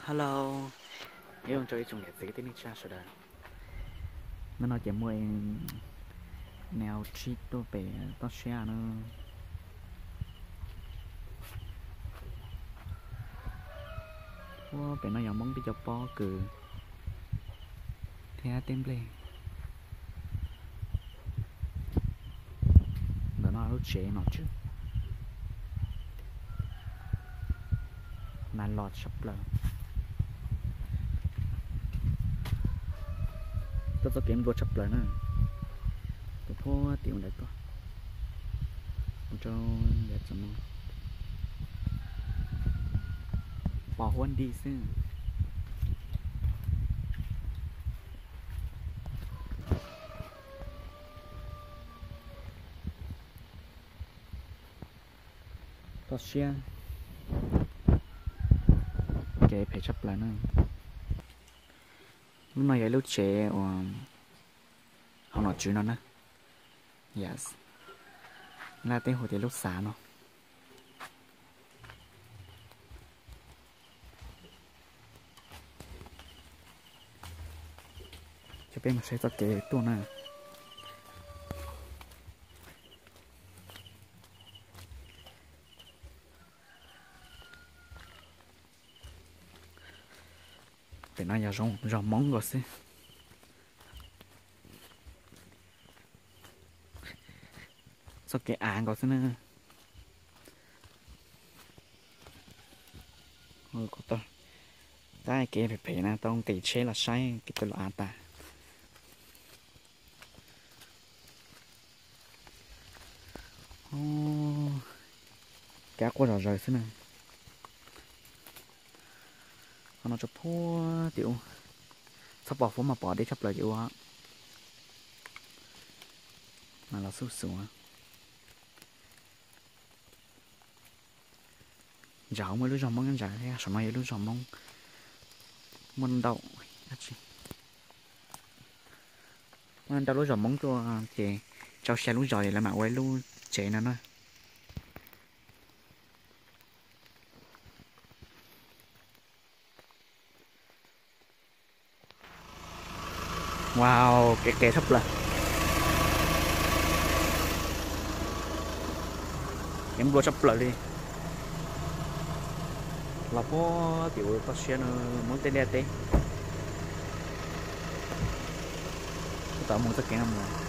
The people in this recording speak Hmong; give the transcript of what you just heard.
Hello, nyob zoo rau ib tsoom niam txiv kwv tij neej tsa sawv daws. Hnub no ces muaj neo trip tuaj pem toj siab na. Ua pem no yog Hmoob tib co pob kws thiab tej nplej. Ntawm no lub tsev nom tswv mas los tshaj plaws. Tuaj txoj kev nplua tshaj plaws na. Tuaj puag tim ua ntawd tuaj, mus rau yav txog no, pos huab nti xwb. Toj siab, kev phem tshaj plaws na. Lub no yog ib lub tsev uas hauv nom tswv no na. Yes, laj teb hu tias lub xav no. Ces peb mus saib txoj kev tuaj na. Pem no yog zos Hmoob nkaus xwb. Txoj kev av nkaus xwb na. Tab kev phem phem na, tau nqis tsheb los saib kev tuaj los av tas. Kev av quaj zom zaws xwb na. Qhov no tso puag tim ub, txhob pom huab mas pom deb tshaj plaws tim ub. Mas los xub xuav. Ntawm hauv muaj ib lub zos Hmoob nyob ntawd thiab, saum no yog ib lub zos Hmoob. Muaj ntau, muaj ntau lub zos Hmoob tuaj ces tsau xya lub zos lawv mam ua ib lub tsev no na. Wow, kev qes tshaj plaws. Kev nplua tshaj plaws li. Los puag tim ub toj siab no muaj tej liaj teb. Tab tom mus txoj kev no mus.